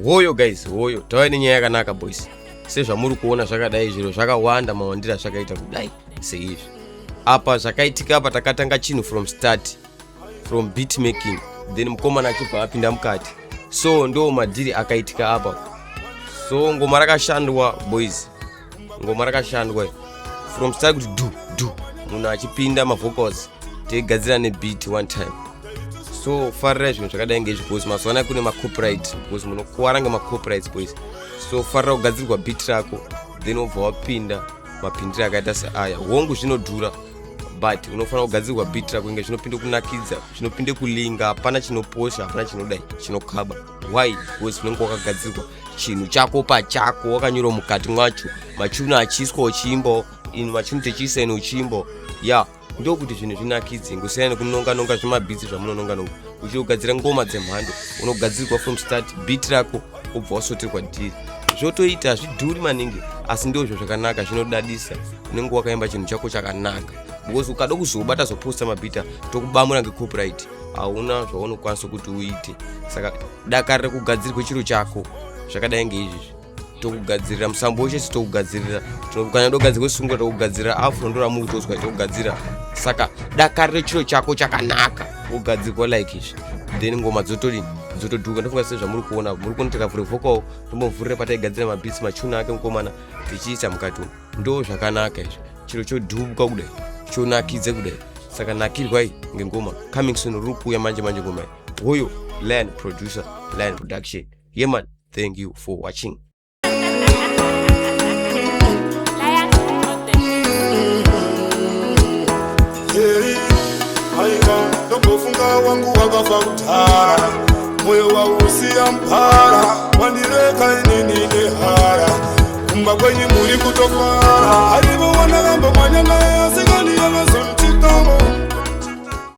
Hoyo guys, hoyo tauya nenyaya yakanaka boys. Sezvamuri kuona zvakadai, zviro zvakawanda mawandiro azvakaita kudai seizvi. Apa zvakaitika apa, takatanga chinhu from start, from beat making, then mukomana achibva apinda mukati. So ndo madhiri akaitika apa. So ngoma rakashandwa boys, ngoma rakashandwa from start kuti du du, munhu achipinda mavocals, teigadzira nebeat one time. So farirai zvinhu zvakadai ngeizvi boys. Mazuva anaya kune macopyright because munokuwara ngemacopyrights boys. So farira kugadzirwa beat rako, then wobva wapinda mapindiro akaita seaya. Hongu, zvinodhura, but unofanira kugadzirwa beat rako inge zvinopinde kunakidza, zvinopinde kulinga. Hapana chinoposha, hapana chinodai chinokaba. Why? Because unenge wakagadzirwa chinhu chako pachako, wakanyorwa mukati mwacho, machuni achiiswa uchiimbawo, in machuni techiisa ine uchiimbawo ya. Ndokuti zvinhu zvinakidze, ngusiyana nekunonga nonga zvimabhitsi zvamunononga nonga uchiri kugadzira ngoma dzemhando. Unogadzirwa from start beat rako, wobva wasoterwa dhiri, zvotoita. Zvidhuri maningi, asi ndozvo zvakanaka, zvinodadisa. Unenge wakaimba chinhu chako chakanaka, because ukada kuzobata zoposta mabhita, tokubamura ngecopyright, hauna zvaunokwanisa kuti uite. Saka dakarira kugadzirwa chiro chako zvakadai ngeizvizvi. Tokugadzirira musambo wechese, tokugadzirira kana togadzirwa sungura, tokugadzirira afro, ndoramuri kutozwa, tokugadzira. Saka dakarire chiro chako chakanaka, wogadzirwa like izvi, then ngoma dzotodini? Dzotodhuka. Ndofunga sezvamuri kuona, muri kuona tikavhure vocal, tombovhurira pataigadzira mabhitsi, machuna ake mukomana, tichiisa mukati umu. Ndo zvakanaka izvi, chiro chodhubuka kudai, chonakidze kudai. Saka nakirwai ngengoma coming soon, riri kuuya manje manje ngoma iyi. Hoyo Lion Producer, Lion Production. Yeah man, thank you for watching. Lion on the Hey, aiwa, ndombofunga wangu wakafa kudhara, mwoyo wausiya mpara, wandireka inini nehara. Kumba kwenyu muri kutofara, arivo wanakambomanya naye.